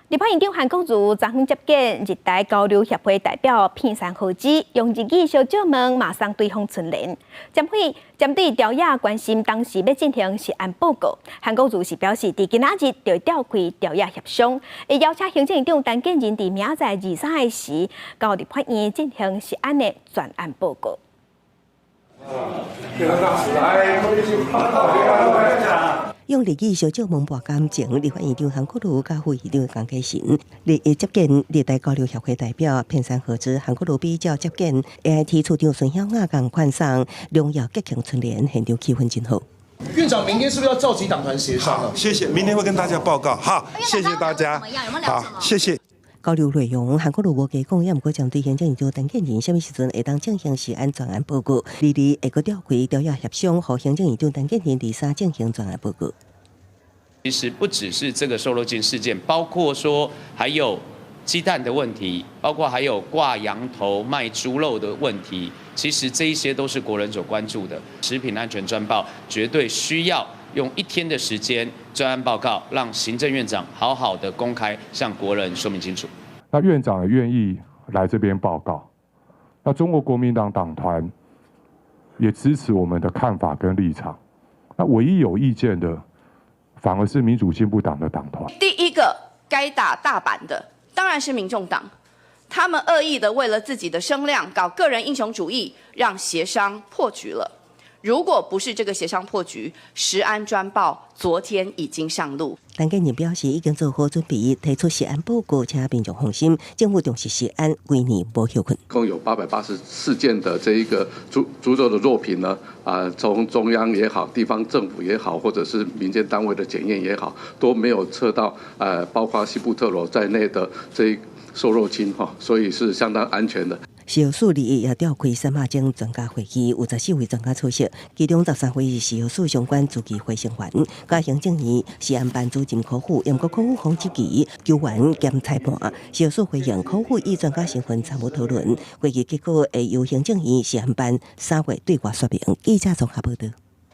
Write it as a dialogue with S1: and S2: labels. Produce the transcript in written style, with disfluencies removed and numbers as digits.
S1: 立法院長韓國瑜昨昏接見日台交流協會代表片山和子，用日語相借問，嘛送對方春聯。針對朝野關心當時欲進行食安報告，韓國瑜是表示，佇今仔日就會召開朝野協商，會邀請行政院長陳建仁佇明仔載23的時，到立法院進行食安的專案報告。
S2: 用日語相借問博感情，立法院長韓國瑜佮副院長江啟臣，日接見日台交流協會代表片山和子，韓國瑜比照接見 AIT 處長孫曉雅仝款送榮耀吉慶春聯，現場氣氛真好。
S3: 院長，明天是不是要召集黨團協商啊？
S4: 謝謝，明天會跟大家報告。好，謝謝大家。好，謝謝。
S2: 交流內容，韓國瑜無加講，也毋過針對行政院長陳建仁啥物時陣會當進行食安專案報告，二二會閣召開朝野協商，予行政院長陳建仁23進行專案報告。
S5: 其實不只是這個瘦肉精事件，包括說還有雞蛋的問題，包括還有掛羊頭賣豬肉的問題，其實這一些都是國人所關注的。食品安全專報絕對需要用一天的時間專案報告，讓行政院長好好的公開向國人說明清楚。
S6: 那院長也願意來這邊報告，那中國國民黨黨團也支持我們的看法跟立場。那唯一有意見的，反而是民主進步黨的黨團。
S7: 第一個該打大板的，當然是民眾黨，他們惡意的為了自己的聲量搞個人英雄主義，讓協商破局了。如果不是這個協商破局，食安專報昨天已經上路。
S2: 陳建仁表示已經做好準備，提出食安報告，請民眾放心，政府重視食安，規年無歇睏。
S8: 共有884件的這一個豬肉的肉品呢，啊，從中央也好，地方政府也好，或者是民間單位的檢驗也好，都沒有測到，包括西布特羅在內的這一瘦肉精哈，所以是相當安全的。
S2: 食藥署21也召開三仔鐘專家會議，有14位專家出席，其中13位是食藥署相關諮議會成員，佮行政院食安辦主任柯富，毋過柯富講質疑球員兼裁判。食藥署回應柯富以專家身份參與討論，會議結果會由行政院食安辦3月對外說明。記者綜合報道。